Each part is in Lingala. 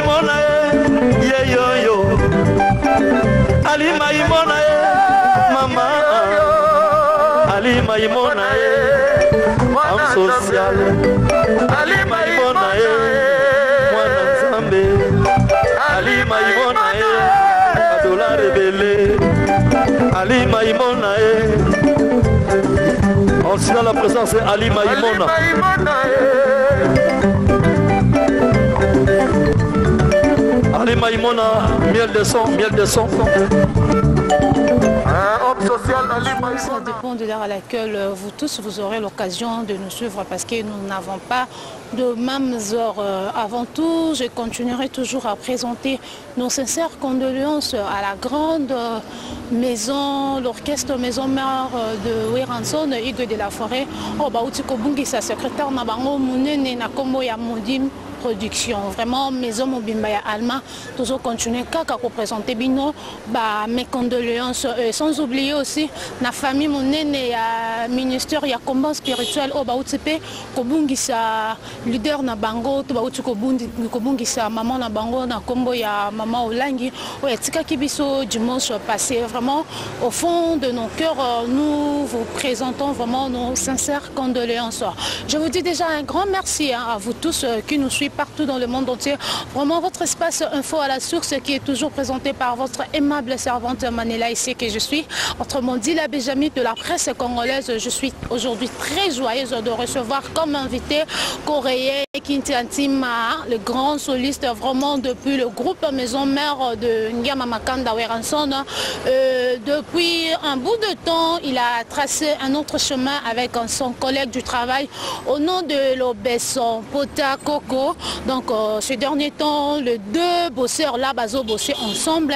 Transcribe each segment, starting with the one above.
Maimona ye ye yoyo Ali Maimona ye mama Ali Maimona ye homme social Ali Maimona ye mwana Nzambe Ali Maimona ye badolare ebele Ali Maimona ye. On signale la présence de Ali Maimona. Ali Maimona, miel de son, miel de son. Ça dépend de l'heure à laquelle vous tous vous aurez l'occasion de nous suivre parce que nous n'avons pas de mêmes heures. Avant tout, je continuerai toujours à présenter nos sincères condoléances à la grande maison, l'orchestre Maison Mère de Werrason, Hugues de la Forêt. Oh, bauti kobungisa secrétaire na bango munene na kombo ya Modim Production. Vraiment, maison mobimba ya Alma, toujours continuer kaka ko présenter bino ba mes condoléances, sans oublier aussi na famille munene ya ministère ya combat spirituel oyo bauti pe kobungisa leader na bango, to bauti kobungisa maman na bango na kombo ya maman Olangi oyo atikaki biso dimanche passé. Vraiment, au fond de nos cœurs, nous vous présentons vraiment nos sincères condoléances. Je vous dis déjà un grand merci, hein, à vous tous qui nous suivez partout dans le monde entier. Vraiment, votre espace info à la source qui est toujours présenté par votre aimable servante Manela ici que je suis. Autrement dit, la Benjamin de la presse congolaise. Je suis aujourd'hui très joyeuse de recevoir comme invité coréen Kintiantima, le grand soliste vraiment depuis le groupe Maison Mère de Ngiama Makanda Werrason. Depuis un bout de temps, il a tracé un autre chemin avec son collègue du travail au nom de l'Obesson, Pota Coco. Donc ces derniers temps, les deux bosseurs là, bazo bosser ensemble.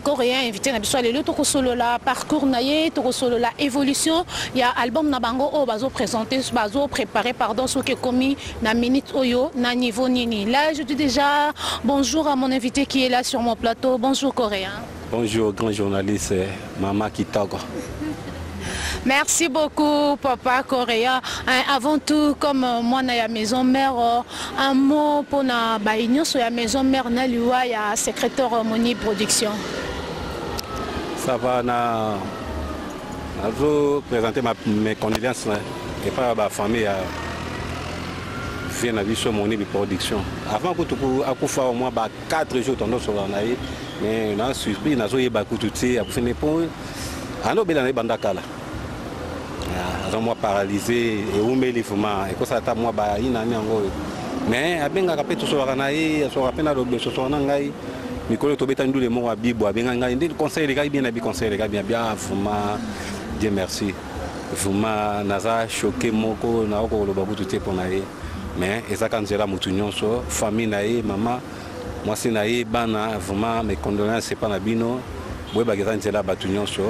Coréen invité na biso lelo tokosolola parcours na ye, tokosolola évolution. Il y a album na bango oyo bazo présenter, bazo préparer, pardon, ce qui est commis na minute oyo na niveau nini. Là, je dis déjà bonjour à mon invité qui est là sur mon plateau. Bonjour Coréen. Bonjour grand journaliste Mama Kitoko. Merci beaucoup papa Coréen. Avant tout, comme moi na ya maison mère, un mot pour na ba union sur ya maison mère na liwa ya secrétaire Moni Production. Ça va na nazo présenter mes condoléances et pas ma famille à vient na biso Moni Production. Avant que tu akufa au moins ba 4 jours tando sur na ye, mais na surpris nazo yeba kutu te akufi ne po ando bela na banda kala. Aza mwa paralysé et umeli vraiment et kosa ta mwa ba ina ni yango. Mais abengaka pe tosolaka na ye, asolaka pe na lobe sosolaka na ngai. Mikolo tobeta ndule moko ya bibo, abenga ngai nde conseil elekaki bien na bi conseil elekaki bien, bien vraiment Dieu merci. Vraiment naza choqué moko na koloba kutu te pona ye. Mais ezaka nzela mutu nyonso, famille na ye, mama, mwasi na ye, bana, vraiment mes condoléances epa na bino. Boyebaka eza nzela batu nyonso.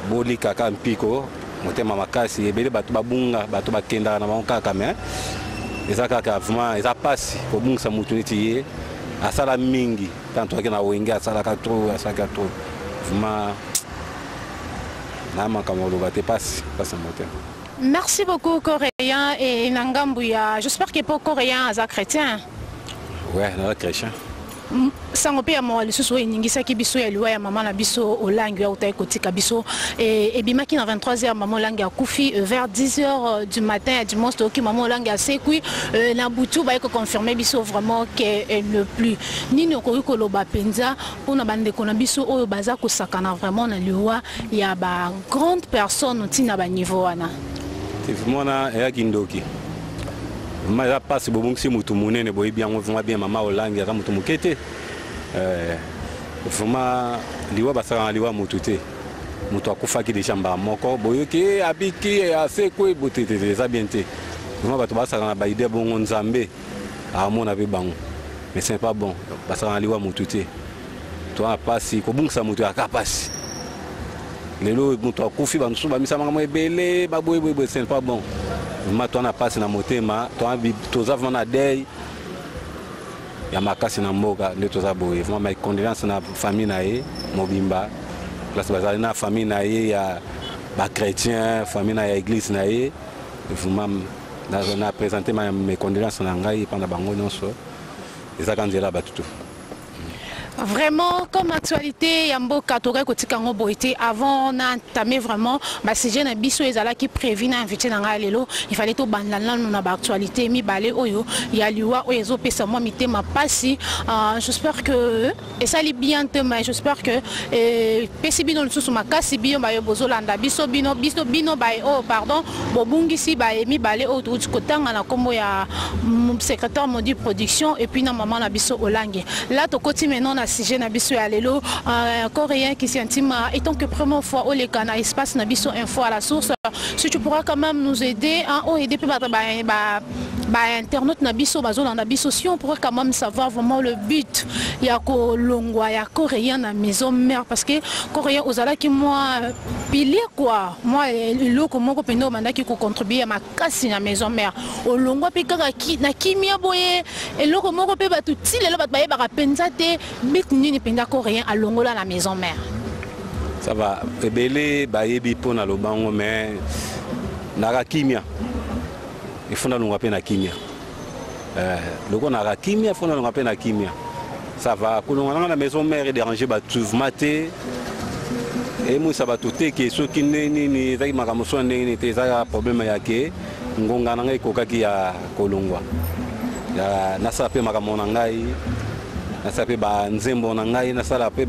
Bolikaka mpiko motema makasi ebele bato babunga, bato bakendaka na bango kaka, mais eza kaka vraiment eza pasi kobungisa mutu neti ye. Asala mingi tanto ake na wenge asalaka trop, asalaka trop vraiment na makambo oloba te, pasi, pasi na motema. Merci beaucoup Coréen et Nangambuya. J'espère que pour Coréen aza chrétien. Ouais, naza chrétien. Sango pe ya mawa lisusu oyo eningisaki biso ya liwa ya mama na biso Olangi oyo autaki kotika biso. Ebimaki na vingt-trois heures, mama Olangi akufi, vers dix heures du matin ya dimanche toyoki mama Olangi asekwi, na butu baye koconfirmer biso vraiment que elle ne plus. Nini okoki koloba mpenza mpona bandeko na biso oyo baza kosakana vraiment na liwa ya ba grande personne ntina ba niveau wana? Te, vraiment na eyaki ndoki. Vraiment eza pasi bobongisi mutu munene boyebi yango vraiment bien mama Olangi aza mutu moke te. Vraiment liwa basalaka na liwa mutu te. Mutu akufaki déjà mbala moko boyoki abiki asekwe bote te, te, eza bien te. Vraiment bato basalaka na ba idée bongo Nzambe amona pe bango. Mais ce n'est pas bon. Basalaka na liwa mutu te. Toza na pasi kobungisa mutu ya ka pasi. Lelo mutu akufi ba mosusu bamisamaka mo ebele, ba boye boye boye, ce n'est pas bon. Vraiment toza na pasi na motema, toza vraiment na deuil ya makasi na mboka nde toza boye. Vraiment mes condoléances na famille na ye mobimba. Place bazali na famille na ye ya ba chrétien, famille na ya église na ye. Vraiment na présenter mes condoléances na ngai pendant bango nyonso. Ezaka nzela bato tu. Vraiment, comme actualité ya mboka, tokoki kotika yango boye te. Avant na entamer vraiment basujet na biso ezalaki prévu na invité na ngai lelo, il fallait tobanda nanu na baactualité mibale oyo ya liwa oyo ezopesa mwa mitema pasi. J'espère que esali bien te, mais j'espère que epesi bino lisusu makasi, bino baye bozolanda biso, bino biso bino baye oyo, pardon, bobungisi baye mibale oyo touti kotanga na nkombo ya secrétaire Modi Production et puis na mama na biso Olangi. Là, tokoti maintenant na sujet na biso ya lelo. Coréen Kisiantima, étant que première fois oleka na espace na biso Info à la Source, si tu pourras quand même nous aider, hein, o aider pe ba internaute na biso bazolanda biso, si on pourrait quand même savoir vraiment le but ya kolongwa ya Coréen na maison mère, parce que Coréen ozalaki mwa pilier quoi, mwa eloko moko mpenza obandaki kocontribue ya makasi na maison mère. Olongwa mpe kaka na kimia boye, eloko moko mpe bato ti lelo bato bayebaka mpenza te but nini mpenza Coréen alongola na maison mère. Ça va, ebele bayebi mpo na lobango, mais naka kimia, ifo nalongwa mpe na kimia. Loko naka kimia, ifo nalongwa mpe na kimia. Ça va, kolongwa nanga na maison mère edérange bato vraiment te, emwisa bato te ke soki nde nini ezalaki makambo so ya ndenge nini te. Ezalaka problème ya ke ngonga na ngai ekokaki ya kolongwa, ya nasala mpe makambo na ngai, nasala mpe banzembo na ngai, nasala mpe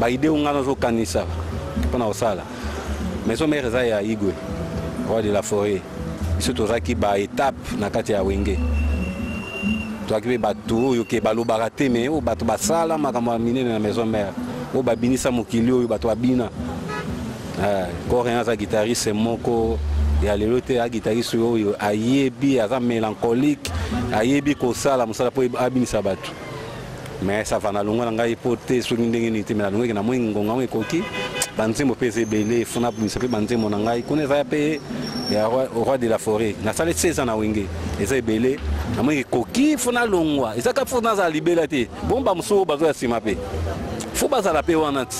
baidée oyo ngai nazokanisa mpona kosala. Maison mère eza ya Igwe, roi de la forêt. Biso tozalaki baétape na kati ya Wenge, tozalaki mpe bato oyo ke balobaka te, me oyo bato basala makambo ya minene na maison mère, oyo babinisa mokili, oyo bato babina. Coréen aza guitariste moko ya lelo te, aza guitariste oyo ayebi, aza mélancolique, ayebi kosala mosala mpo abinisa bato. Mais ça va, nalongwa na ngai mpo te soki ndenge nini te, me nalongwaki na moi ngonga ngo ekoki. Banzembo mpe eza ebele, fo nabimisa mpe banzembo na ngai kuna, eza mpe ya roi de la forêt. Nasali 16 ans na Wenge, eza ebele. Namoni ekoki, fo nalongwa. Ezaka fo nazala libela te. Bon, bamosusu oyo bazoya nsima mpe fo bazala mpe wana ti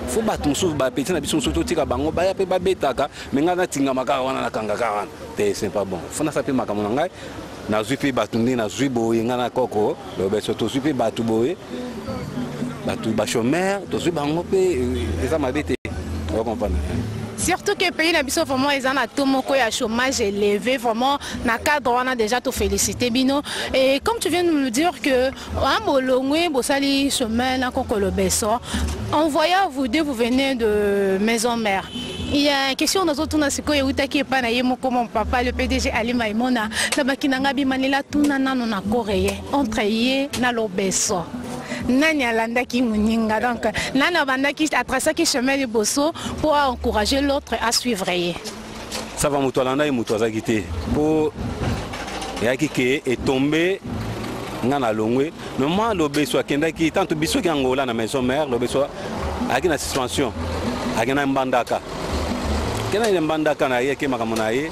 fo bato mosusu, bapeti na biso mosusu, totika bango baya mpe babetaka. Me ngai natingama kaka wana, nakanga kaka wana te, c'est pas bon. Fo nasala mpe makambo na ngai. Nazwi mpe bato nde nazwi boye, ngai na koko Lobeso tozwi mpe bato boye, bato bachômeur tozwi bango mpe, eza mabe te, ocomprendre. Surtout que pays na biso vraiment eza na taux moko ya chômage élevé. Vraiment, na cadre wana déjà tofélicité bino. Et comme tu viens de nous le dire que bolongwe, bosali chemin na koko Lobeso, en voyant vous deux, vous venez de maison mère, il y a une question nazotuna sikoyo eutaki epai na ye moko, mon papa le PDG Ali Maimona, nabaki na ngai bimanela tuna nano na Coréen, entre ye na Lobeso, nani alandaki moninga? Donc nani abandaki, atraçaki chemin liboso pour encourager l'autre à suivre ye? Ça va, moto alandaki moto azalaki te, mpo eyaki ke etombe nga na longwe. Mais moi, Lobeso akendaki tanto biso ki Angola na maison mère. Lobeso ayaki na suspension, akendaki Mbandaka, akendaki na Mbandaka na ye, ake makambo na ye.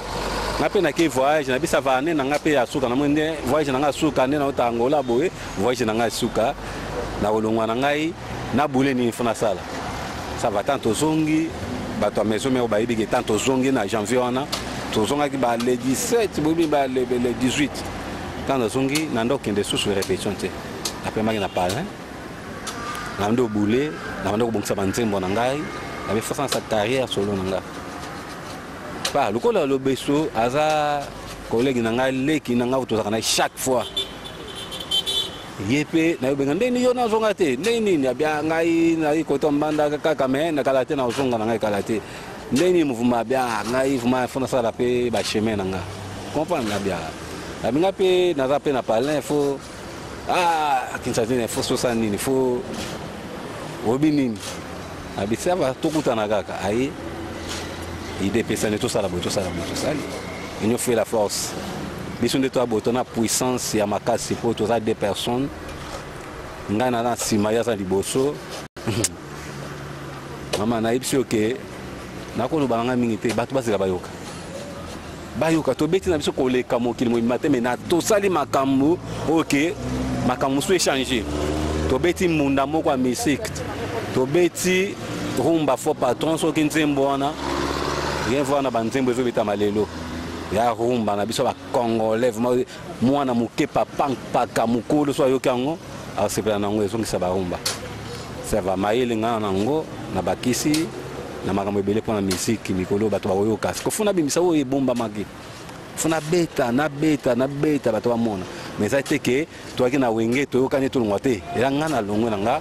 Nga mpe nake voyage na biso ava ane na nga mpe ya suka. Namoni nde voyage na nga suka nde nauta Angola boye, voyage na ngai suka na kolongwa na ngai na bule nini fo nasala. Ça va, tant tozongi, bato ya maison mère bayebi ke tant tozongi na janvier wana, tozongaki ba le 17 boyebi ba le 18. Tant nazongi na nde okende susu répétition te, napemaki na palin, na nde obule, na bande kobongisa banzembo na ngai, nabe façon sa carrière solo na ngai. Pa lokola Lobeso aza collègue na ngai, leki na ngai, tozalaka na chaque fois ye mpe nayobenga ndenge yo nazonga te, ndenge nini abia ngai nayi kota Mbanda kaka, me nakala te, nazonga na ngai kala te. Ndenge nini mouvement abia ngai vraiment fo nasala mpe bachemin na nga, comprendre. Abia abinga mpe naza mpe na palin, fo Kinshasa nini, fo sosala nini, fo oyebi nini abi ça va, tokutana kaka. Aye idée epesani, tosala boye, tosala boye, tosali. Union fait la force. Biso nde toya boye, tona puissance ya makasi mpo toza deux personnes, ngai naza na nsima, ye aza liboso. Mama, nayebi so ke nakoloba na ngai mingi te, bato bazela bayoka, bayoka. Tobeti na biso koleka mokili mobimba te, me na tosali makambo oyo ke makambo mosusu échange. Tobeti mbunda moko ya musique, tobeti rumba faux patron. Soki nzembo wana rien voir na banzembo ezobetama lelo. Ya rumba na biso ba congolais vraiment, mwana moke, papa, mpaka mokolo, so ayoki yango asepela na yango, ezongisa barumba. Ça va, mayele ngai na yango na bakisi na makambo ebele mpona misiki. Mikolo bato bakoyoka siko, nabimisa oyo ebombamaki, fo nabeta, nabeta, nabeta, bato bamona. Mais eza te ke toyaki na Wenge, toyokani, tolongwa te. Eza ngai na longwe na nga,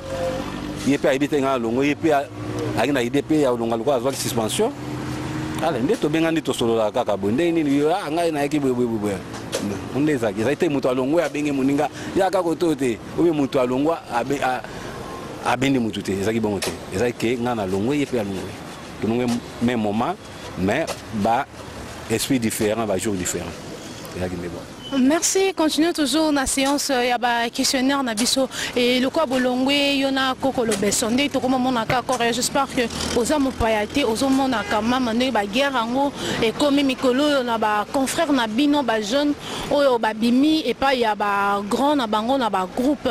ye mpe ayebi te ngai na longwe, ye mpe ayaki na idée mpe ya kolonga lokola azwaki suspension. Ale nde tobengani, tosololaka kaka boye. Ndenge nini? Ah, ngai nayaki boye boye boye. Nde ezalaki, ezali te moto alongwe abenge moninga yaka koto te, oyo moto alongwa abendi motu te. Ezalaki bongo te. Ezalaki ke ngai na longwe, ye mpe alongwe, tolongwe même moment, mais ba esprit différent, ba jour différent. Ezalaki nde bon. Merci. Continue toujours na séance ya ba questionnaire na biso. Et lokwa bolongwe, yo na koko Lobeso, nde tokomomonaka encore. J'espère que oza mopaya te, ozomonaka mama ndenge baguerre yango ekomi mikolo oyo na baconfrère na bino, bajeune oyo babimi epai ya bagrand na bango na bagroupe.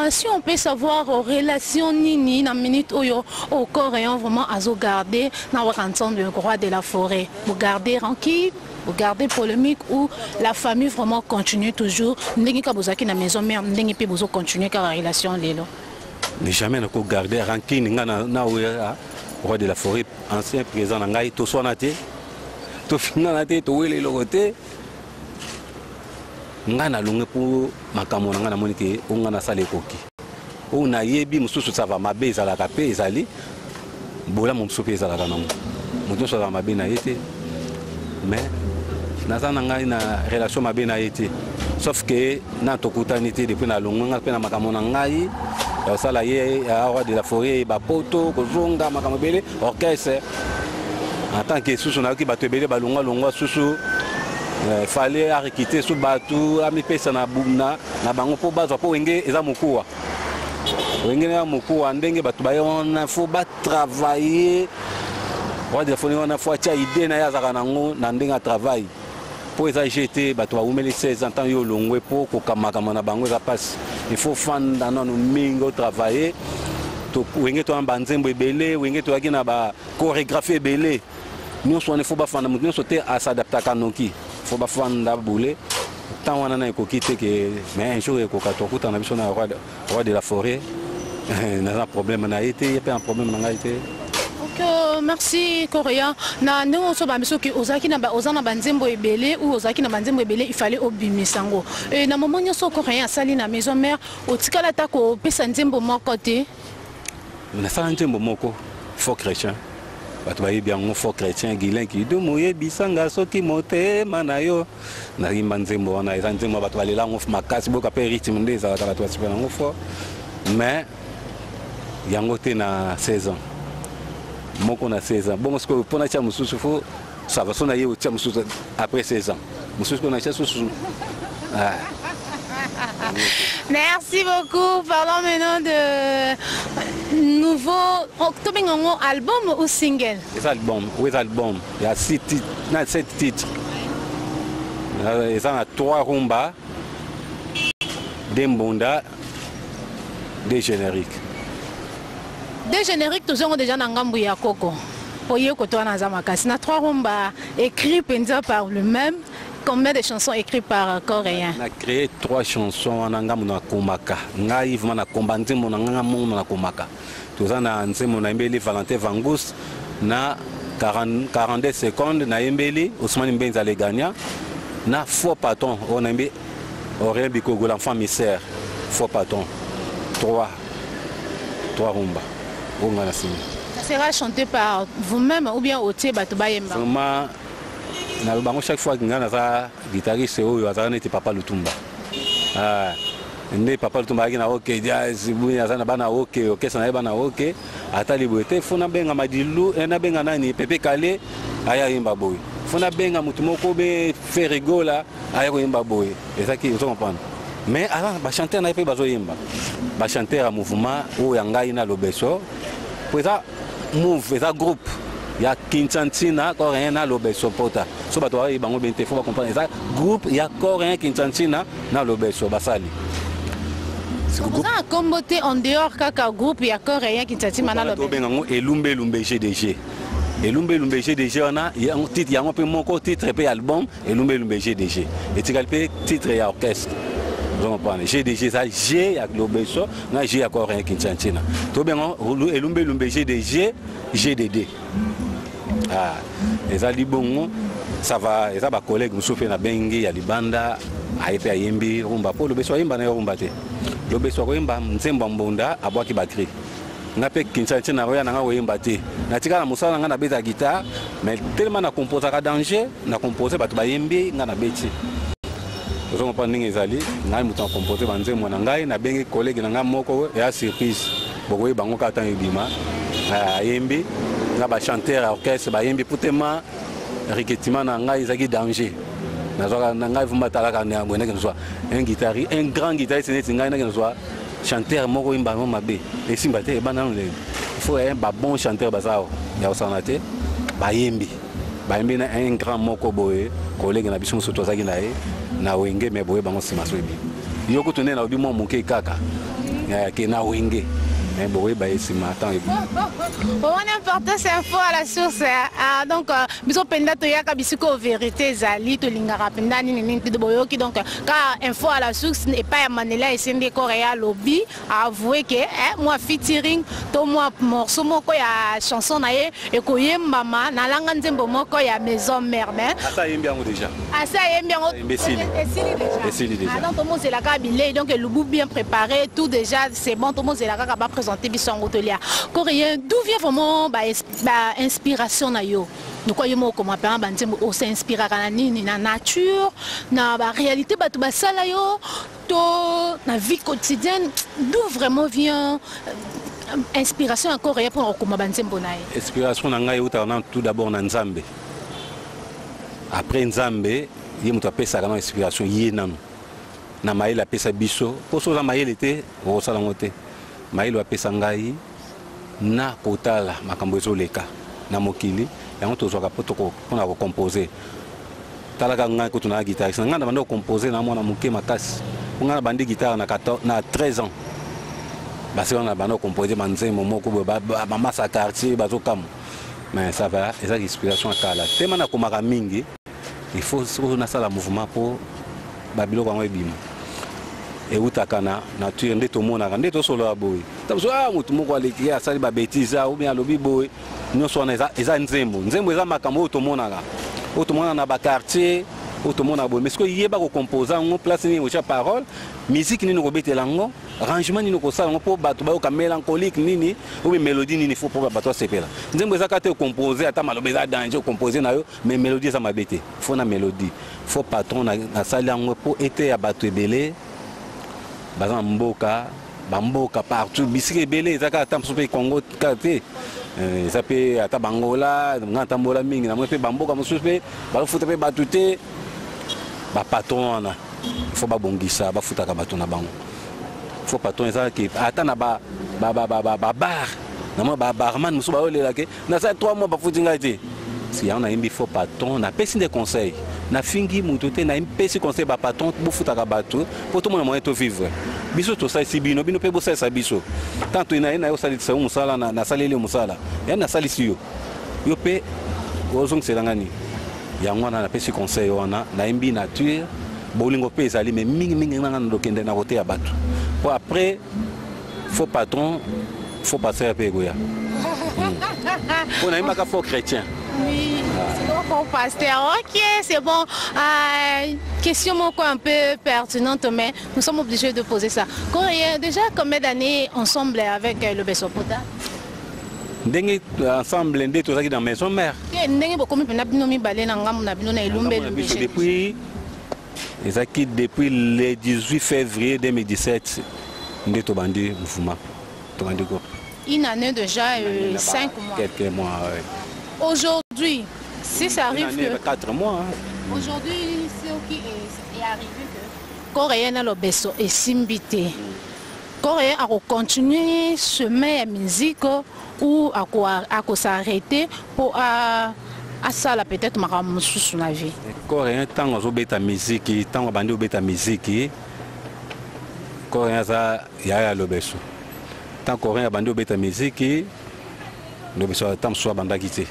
Si on peut savoir, relation nini na minute oyo Coréen vraiment azogarde na Werrason, le roi de la forêt? Bogarde rancune, garder polémique ou la famille vraiment continue toujours ndenge ka bozalaki na maison mère, ndenge mpe bozocontinue kaka relation lelo? Mais jamais nako garder rancune nga na oyo roi de la forêt, ancien président na ngai. Toswana te, tofingana te, towela eloko te. Ngai nalonge mpo makambo na ngai namoni ke oyo ngai nasala ekoki, oyo nayebi mosusu. Ça va, mabe ezalaka mpe ezali, bolamu mosusu mpe ezalaka nango. Moto nyonso azalaka mabe na ye te, mais naza na ngai na relation mabe na ye te, sauf ke na tokutani te depuis nalongwe. Ngai mpe na makambo na ngai ya kosala, ye roi de la forêt, bapoto kozonga, makambo ebele, orchestre en tant que susu. Nayoki bato ebele balongwa-longwa susu, fallait arekite su bato, amipesa na bango mpo bazwa, mpo Wenge eza mokuwa, Wenge ya mokuwa. Ndenge bato baye wana, fo batravaille. Roi de la forêt wana, fo atia idée na ye azalaka nango na ndenge ya travail, mpo eza gt bato bawumeli 16 ans. Ntango yo olongwe, mpo kokamakama na bango eza mpasi. Il faut fanda nano mingi, otravaille. Wenge toyana banzembo ebele, Wenge toyaki na bachorégraphie ebele. Nyonso wana, ifo bafanda. Moto nyonso te asadaptaka noki, fo bafanda bule. Ntango wana na ekoki te ke, mais un jour ekoka, tokutana biso na roi de la forêt. Naza problème na ye te, ye mpe na problème na ngai te. Ok, merci Coréen. Na ndenge oso ba soki ozalaki na oza na banzembo ebele ou ozalaki na banzembo ebele, il fallait obimisa yango. Et na moment nyonso Coréen asali na maison mère, otikala ata kopesa nzembo moko te? Nasala nzembo moko, faux chrétien. Bato bayebi yango, faux chrétien. Gilin Kidumu, oyebisanga soki motema na yo. Nayimba nzembo wana, eza nzembo ya bato balela yango makasi. Boyoka mpe rythme nde ezalaka, bato basepela yango fort. Mais yango te na 16 ans moko, na 16 ans bongo sikoyo mpo natia mosusu, fo ça va. So na ye otia mosusu après 16 ans, mosusu mpo natia susu. Ah. Merci beaucoup. Parlons maintenant de nouveau tobengango album ou single? Eza album oyo, eza album ya 6 titres na 7 titres. Eza na 3 rumba, 2 mbunda, 2 génériques. Deux génériques, tozongo déjà na ngambu ya koko po ye koto wana aza makasi na trois rumba écrit mpenza par lui-même. Combien de chansons écrites par Coréen? Na créé trois chansons wana, ngambo nakomaka ngai vraiment, nakomba nzembo na nganga mongo nakomaka. Toza na nzembo nayembeli Valentin Vangus na 40, 42 secondes, nayembeli Ousmane Mbenza le gagnant, na faux patron oyo nayembi Aurélien Bikogo, l'enfant mystère. Faux patron, 3 3 rumba oyo ngai nasimi. Ça sera chanté par vous-même ou bien otie bato bayemba? Vraiment, naloba yango chaque fois, ngai naza guitariste oyo azalaka neti papa Lutumba. Ah, nde papa Lutumba ayaki na OK Jazz, aza na bana OK, orchestre na ye bana OK. Atali boye te, fo nabenga Madilu, nabenga nani, Pepe Kale aya yemba boye, fo nabenga motu moko be Ferrigola aya koyemba boye. Ezaki, ozo comprendre? Mais aza bachanteur na ye mpe bazoyemba, bachanteur ya mouvement oyo ya ngai na Lobeso, po eza move, eza groupe ya Kintantina Coréen na Lobeso Mpota. So bato bayebi bango bien te, fo bacomprendre, eza groupe ya Coréen Kintantina na Lobeso basali. Oza na kombo te en dehors kaka groupe ya Coréen Kintatima na Lobeso? Tobenga yango Elumbe Elumbe GDG. Elumbe Elumbe GDG wana titre yango mpe moko, titre mpe album Elumbe Elumbe GDG etikali mpe titre ya orchestre. Ozo comprendre? GDG eza G ya Lobeso na G ya Coréen Kinshasa. Tobenga Elumbe Elumbe GDG GDD. Ah, ezali bongo, ça va. Eza bacollègue mosusu mpe nabengi ya libanda, aye mpe ayembi rumba, mpo Lobeso ayemba na ye rumba te. Lobeso akoyemba nzembo ya mbonda, abwaki bacri. Nga mpe Kinshasa na oya na nga koyemba te, natika na mosala na nga, nabeta guitare, mais tellement na composaka danger, na compose, bato bayembi, nga nabeti. Ozo comprendre ndenge ezali? Ngai moto na compose banzembo na ngai, nabengi collègue na ngai moko ya surprise, bokoyeba yango kaka ntango ebima. Ayembi na bachanteur ya orchestre, bayembi putema recrutement na ngai ezalaki danger. Nazwaka na ngai vumba, talaka boye, ndenge nazwa un guitariste, un grand guitariste neti ngai, ndenge nazwa chanteur moko oyemba yango mabe, esimba te. Ebanda nano ndenge il faut babon chanteur baza awa ya kosangana te. Bayembi, bayembi na un grand moko boye, collègue na biso mosusu tozalaki na ye na Wenge, mais boye bango nsima so ebimi yo kutu nde nalobi mwa moke kaka ke na Wenge, mais boyeba ye nsima ntango ebimi. On importe cette info à la source. Ah, donc biso mpenza toyaka bisika oyo vérité ezali, tolingaka mpenza nini nini te. Boyoki donc ka info à la source epai ya Mandela Esende. Coréen alobi, avoué ke eh, mwa featuring to mwa morceau moko ya chanson na ye ekoyembama na langa nzembo moko ya Maison Mère, mais Asa ayembi yango déjà. Asa ayembi yango. Esili. Esili déjà. Esili déjà. Ah, donc tomozelaka bilei, donc elubu bien préparé, tout déjà c'est bon, tomozela kaka baprésente biso yango, tolia. Coréen, d'où vient vraiment ba, ba inspiration na yo? Lokwa yo moko okoma mpenza banzembo, osinspiraka na nini? Na nature, na baréalité bato basala yo, to na vie quotidienne? D'où vraiment vient inspiration ya Coréen mpona kokoma banzembo na ye? Inspiration na ngai eutaka na tout d'abord na Nzambe. Après Nzambe, ye moto apesaka na inspiration, ye nanu na mayele apesa biso, mpo so oza mayele te, okosala yango te. Mayele apesa ngai na kotala makambo ezoleka na mokili, yango tozwaka mpona kocompose. Talaka ngai kutu na guitariste na ngai, na bandi kocompose na mwana moke makasi, mpo ngai na bandi guitare na 13 ans. Basi wana na bandi kocompose banzembo moko boye, bamasa quartier bazokamwa. Mais ça va, eza inspiration ya kala tema. Nakomaka mingi, il faut soki nasala mouvement mpo babiloko yango ebima, eutaka na nature nde tomonaka, nde tosolola boye. Tamosu ah, motu moko aleki, asali babêtises ou bien alobi boye, nyonso wana eza nzembo. Nzembo eza makambo oyo tomonaka, oyo tomonaka na baquartier, oyo tomonaka boye. Mais soki oyeba kocompose yango, place nini otya parole, musique nini okobetela yango, arrangement nini okosala yango mpo bato bayoka, mélancolique nini ou bien mélodie nini faut mpo bato basepela. Nzembo eza kaka te ocompose, ata maloba eza danger, ocompose na yo, mais mélodie eza mabe te. Faut na mélodie. Faux patron nasali yango mpo eteya bato ebele baza na mboka, bamboka partout, bisika ebele. Eza kaka ata mosusu mpe Congo kaka te, eza mpe ata Bangola. Nga natambola mingi, namoni mpe bamboka mosusu mpe bazofuta mpe bato te. Bapatron wana faut babongisa, bafutaka bato na bango. Faux patron ezalaki ata na babar, namoni babarman mosusu baolelake, nasali 3 mois, bafuti ngai te. Yango nayembi faux patron, napesi nde conseil, nafingi moto te, napesi conseil. Bapatron, bofutaka bato mpo tomona moyen tovivre. Biso tosalisi bino, bino mpe bosalisa biso. Tant naye na yo osalisa yo mosala, nasaleli yo mosala yani, nasalisi yo, yo mpe ozongiselanga nini? Yango wana napesi conseil wana. Nayembi nature, bolingo mpe ezali, mais mingimingi nanga nalokende na koteya bato, mpo après faux patron, faux pasteur mpe ekoya, mpo nayembaka faux chrétien. Oui, c'est bon, faux pasteur. Ok, c'est bon. Question moko un peu pertinente, mais nous sommes obligés de poser ça. Coréen, déjà combien d'années ensemble avec le Besopota? Ndenge ensemble nde tozalaki dans Maison Mère. Ndenge bokomi mpena bino mibale na ngambo na bino na Elumbe? Biso depuis, ezalaki depuis le 18 février 2017 nde tobandi mouvement, tobandi groupe. Une année déjà, 5 mois. Quelques mois, ouais. Aujourd'hui, si ça arrive Une année, que 4 mois, hein. Aujourd'hui, ce qui est arrivé que Coréen na Lobeso esimbi te, Coréen akocontinue chemin ya musique ou akosarrêter mpo asala peut-être makambo mosusu na vie? Coréen, ntango azobeta miziki, ntango abandi kobeta miziki, Coréen aza yaya ya Lobeso. Ntango Coréen abandi kobeta miziki, Lobeso ata mosusu abandaki te.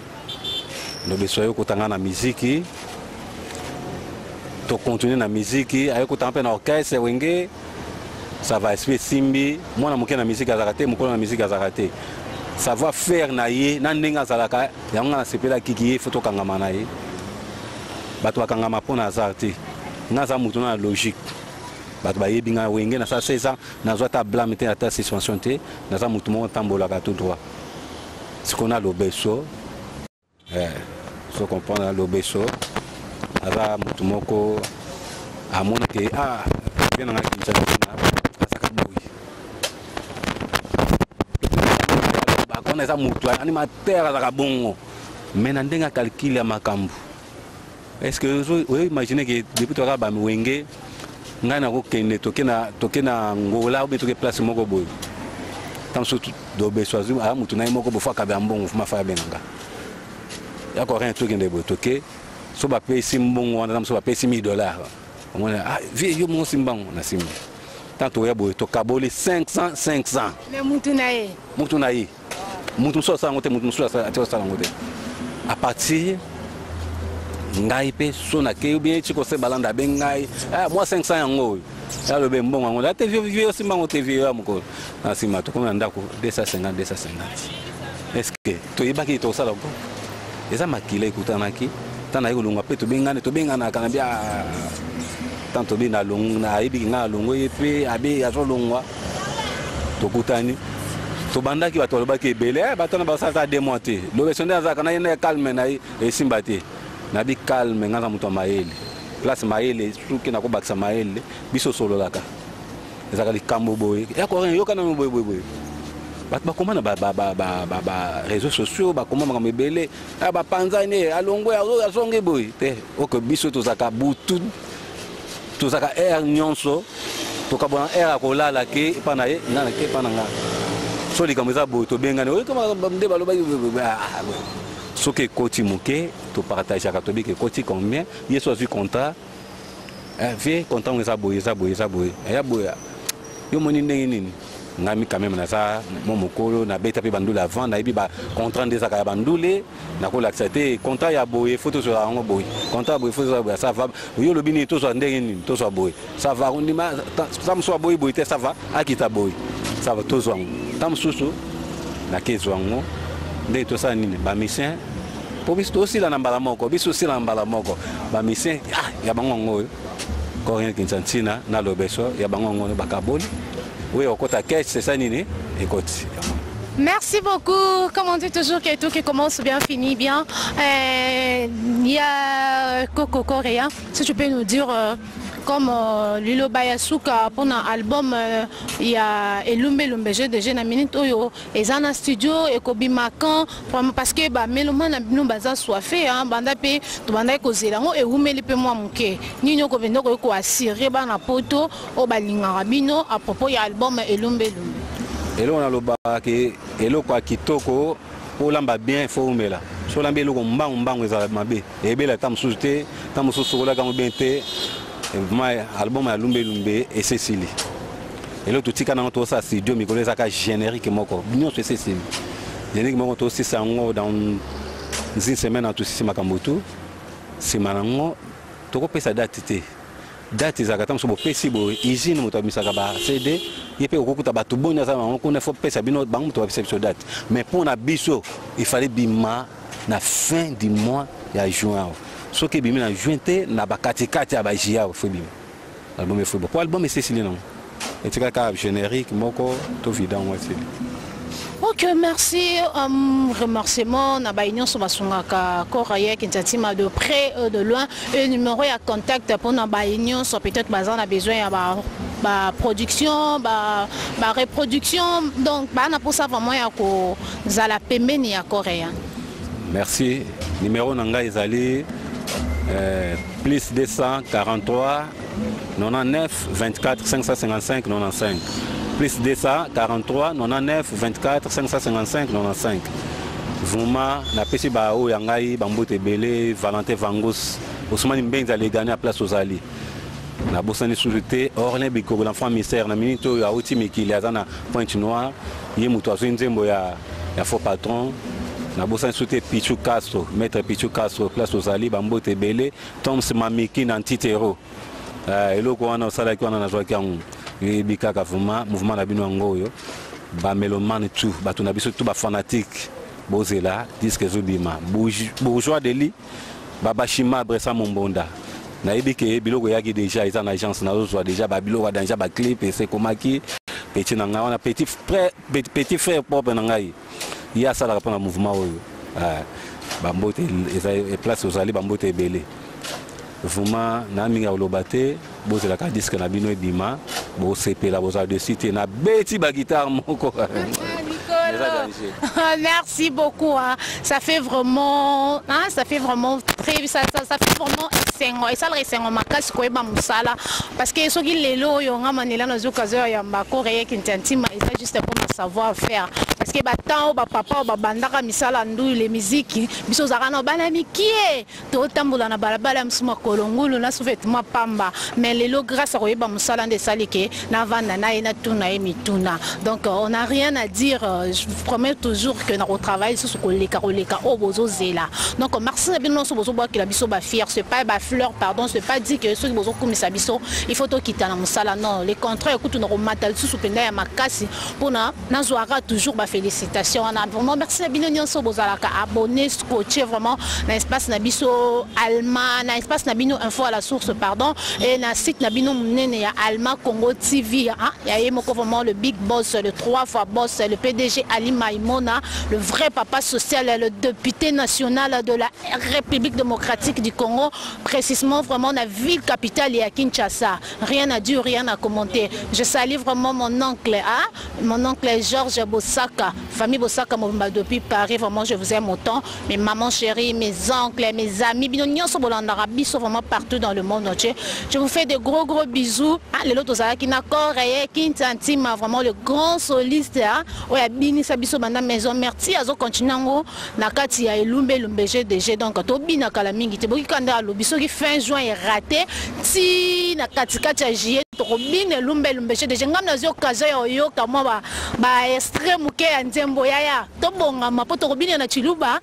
Lobeso aye kotanga na miziki, tocontinue na miziki, aye kotanga mpe na orchestre Wenge. Ça va, esprit esimbi. Mwana moke na miziki azalaka te, mokolo na miziki azalaka te. Savoir faire na ye na ndenge azalaka yango, nga nasepelaki ye. Fo tokangama na ye. Bato bakangama mpo na hasard te. Nga aza motu na logique. Bato bayebi ngai, Wenge nasala 16 ans, nazwa ata blâme te, ata suspension te. Naza motu moko ntambolaka tout droit. Sikoyo na Lobeso, so comprendre, na Lobeso aza motu moko amonaki ah bien nanga Kinshasa azaka boye. Bakona eza motu animateur, azalaka bongo, mais na ndenge acalcule ya makambo. Est ce que oyo imagine ke depuis toyaka bawenge, ngai nakokende, toke na Ngola obe toke place moko boye, ntango mosusu Lobeso azwi aya motu na ye moko bofo akabe ya mbongo, fuma fa abenganga ya korin, tokende boye, toke so bapesi mbongo wana, ntango mosusu bapesi 1000 $, omoni ah vie yo moko simbango na nsima. Ntango tokoya boye, tokaboli 500 500. Mais mutu na ye. Mutu na ye, mutu mosusu asala yango te, mutu mosusu ati asala yango te. À partir ngai mpe so nakei bien, Chiko se balanda abe ngai mwa 500 yango oyo, alobe mbongo yango ate vie osimba yango te, vie ya mokolo na nsima. Tokomi na ndako 250 250. Est ce que toyebaki tosala groupe? Eza makila ekutanaki. Ntango naye kolongwa mpe tobengani, tobenganaka na bia. Ntango tobe ayebiki ngai alongo, ye mpe abe azolongwa, tokutani, tobandaki. Bato balobaki ebele, bato wana basala ata 2 mois te. Lobeso nde azalaka na ye na calme na ye, esimba te. Nabi calme, ngai aza moto ya mayele, place mayele soki nakobakisa mayele, biso osololaka, ezalaka likambo boye ya korin, yoka nano boye boye boye. Bato bakoma na baréseaux sociaux, bakoma makambo ebele, bapanzani, alongwe, azongi boye te. Oke biso tozalaka butu, tozalaka aire nyonso, tokabona aire ya kolala ke epa na ye, nga na ke epa na nga. So likambo eza boye, tobengani, nde balobaki. Soki ekoti moke, topartageaka, tobiki ekoti combien. Ye so azwi contrat, vie contrat ngo eza boye, eza boye, eza boye, eya boye, yo moni ndenge nini. Ngai quand même naza mo mokolo, nabeta mpe bandule avant, nayebi bacontrat nde ezaka ya bandule. Nakolakisa te contrat ya boye, fo tozwela yango boye, contrat ya boye, fo tozwa boye. Ça va, yo olobi nini? Tozwa ndenge nini? Tozwa boye, ça va. Ondima sa mosusu aboyi boye te, ça va, akita boye, ça va, tozwa yango. Ta mosusu nakezwa yango ndenge tosala nini, bamusicien, mpo biso tosila na mbala moko, biso osila na mbala moko. Bamusicien ah, ya bango yango oyo Corien Kinsantina na Lobeso, ya bango yango oyo bakaboli, oyo okota caisse esa nini ekoti. Merci beaucoup. Comme on dit toujours que tout qui commence bien finit bien. Il y a Coco Coréen. Si tu peux nous dire comme Lilo Bayasuka pour un album, il y a Elumbe Lumbe GDG na minute oyo eza na studio, ekobima quand vraiment? Parce que ba mélomane na bino baza soifé hein, banda pe to banda kozela yango, ewumeli pe mwa moke. Nini okobenda koki koassurer bana poto oyo balingaka bino à propos ya album Elumbe Lumbe? Eloko nalobaka, eloko ya kitoko mpo olamba bien, fo umela. So olambi eloko mbangu mbangu, ezala mabe, eyebela ta mosusu te, ta mosusu sokolaka yango bien te. Vraiment, album ya Lumbe Lumbe esesili. Eloko totika nango, tosala studio mikolo, ezaka générique moko, nyonso esesili. Générique moko tosisa yango dans une semaine, na tosisi makambo tu. Nsima nango tokopesa date te. Date ezalaka ta mosusu bopesi boye, usine moto abimisaka ba CD, ye mpe okokuta bato boni aza bango kuna, fo pesa bino bango moto bapesa biso date. Mais mpo na biso, il fallait bima na fin du mois ya juin awa. Soki ebimi na juin te, na bakatikati ya bajuillet awa, fo ebima album, efo po album esesili nango, etikali kaka générique moko, to vida yango, esili. Ok, merci. Remerciement na baye nyonso basungaka Koraya Kintatima de près et de loin, et numéro ya contact pour na baye nyonso peut-être baza na besoin ya ba production, ba reproduction, donc ba na posa vraiment ya ko zala pembeni ya Korea. Merci. Numéro na ngai ezali plus 243 99 24 555 95, plus 243 99 24 555 95. Vraiment, napesi baoyo ya ngai bambote ebele: Valentin Vangus, Osmani Mbenzi, alegani ya place ozali. Nabosani susu te Orlin Bikoko, l'enfant mystère. Na minute oyo auti mikili, aza na Pointe Noire, ye moto azwi nzembo ya faux patron. Nabosani su te Pichu Castro, maître Pichu Castro, place ozali, bambote ebele. Toms Mamiki na Ntitero, eloko wana osalaki wana nazwaki yango. Yebi kaka vraiment mouvement na bino yango oyo, bamélomane tout, bato na biso tout, bafanatique, bozela disque ezobima. Bourgeois de lit babashima bresa mombonda, nayebi ke biloko eyaki déjà, eza na agence, nazozwa déjà babiloko ya danger, baclip ese ekomaki. Petit na ngai wana, petit frère, petit frère propre na ngai, ye asalaka mpona mouvement oyo. Bambote eza place ozali, bambote ebele. Vraiment na mingi ya koloba te, bozelaka disque na bino ebima, bosepela, bozala dessus te. Nabeti baguitare moko. Merci beaucoup. Hein. Ça fait vraiment, hein, ça fait vraiment très, ça fait vraiment esengo. Esala esengo makasi koyeba mosala. Parce que soki lelo oyo nga Manela nazwi occasion ya yamba Koreya Kintiantima, eza juste mpona savoir faire. Parce que batemps oyo bapapa oyo babandaka misala ndule miziki, biso ozalaka na bana mikie, totambola na balabala ya mosu makolo ngulu na sous-vêtement pamba. Mais lelo, grâce à koyeba mosala nde esali ke navanda na ye, natuna ye mituna. Donc on n'a rien à dire. Je vous promets toujours que na kotravaille lisusu koleka koleka oyo bozozela. Donc merci na bino nyonso bozobwakela biso bafier, c'est pas bafleur, pardon, c'est pas dit que soki bozokumisa biso, il faut tokita na mosala. Non, le contraire kutu, na komata lisusu mpenza ya makasi mpona nazwaka toujours bafélicitation wana. Vraiment merci na bino nyonso bozalaka abonné, scotché vraiment na espace na biso Alma, na espace na bino Info à la Source, pardon, et na site na bino monene ya Alma Congo TV, hein, ya ye moko vraiment le big boss, le trois fois boss, le PDG Ali Maimona, le vrai papa social, le député national de la République démocratique du Congo, précisément vraiment la ville capitale ya Kinshasa. Rien à dire, rien à commenter. Je salue vraiment mon oncle, hein, mon oncle Georges Bosaka, famille Bosaka mobimba depuis Paris. Vraiment, je vous aime autant, mes mamans chéries, mes oncles, mes amis, bino nyonso bolandaka biso vraiment partout dans le monde entier, je vous fais de gros gros bisous. Ah, lelo tozalaki na Coreye Kintantima, vraiment le grand soliste, hein, oyo abinisa biso banda Maison Mère ti azocontinue yango na kati ya Elumbe Elumbe GDG. Donc tobina kala mingi te, boki nde alobi soki fin juin eraté, ti na katikati ya juillet tokobina Elumbe Elumbe GDG. Ngai nazwi occasion ya oyoka mwa baextrait moke ya nzembo yaya. Tobongama mpo tokobina na Chiluba,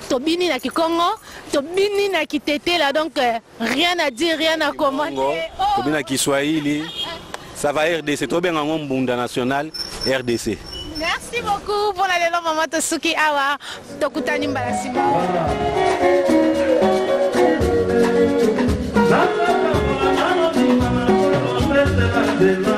tobini na Kikongo, tobini na Kitetela. Donc rien à dire, rien à commenter. Oh. Tobini na Kiswahili, ça va. RDC, tobenga yango mbunda national RDC. Merci beaucoup mpona lelo. Mama, tosuki awa, tokutani mbala nsima. Nzela.